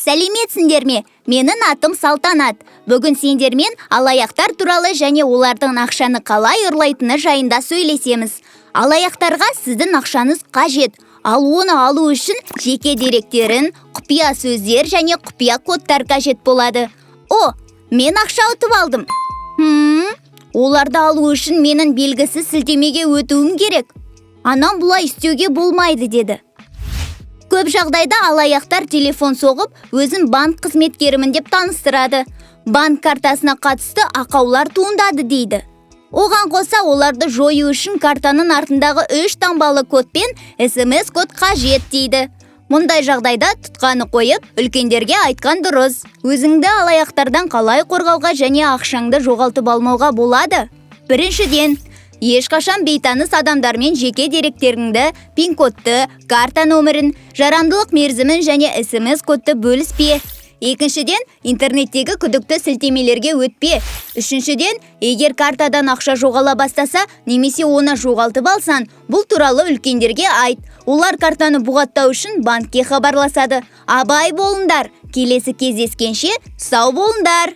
Сәлеметсіңдер ме? Менің атым Салтанат. Бүгін сендермен алаяқтар туралы және олардың ақшаны қалай ұрлайтыны жайында сөйлесеміз. Алаяқтарға сіздің ақшаңыз қажет. Ал оны алу үшін жеке деректерін, құпия сөздер және құпия кодтар қажет болады. О, мен ақша ұтып алдым. Оларды алу үшін менің белгісіз сілтемеге өтуім керек. Анам бұлай істеуге болмайды деді. Көп жағдайда алаяқтар телефон соғып, өзін банк қызметкерімін деп таныстырады. Банк картасына қатысты ақаулар туындады дейді. Оған қоса, оларды жою үшін картаның артындағы үш таңбалы код пен СМС код қажет дейді. Мұндай жағдайда тұтқаны қойып, үлкендерге айтқан дұрыс. Өзіңді алаяқтардан қалай қорғауға және ақшаңды жоғалтып алмауға болады? Біріншіден, ешқашан бейтаныс адамдармен жеке деректеріңді, пин-кодты, карта нөмірін, жарамдылық мерзімін және СМС кодты бөліспе. Екіншіден, интернеттегі күдікті сілтемелерге өтпе. Үшіншіден, егер картадан ақша жоғала бастаса немесе оны жоғалтып алсаң, бұл туралы үлкендерге айт. Олар картаны бұғаттау үшін банкке хабарласады. Абай болыңдар. Келесі кездескенше сау болыңдар.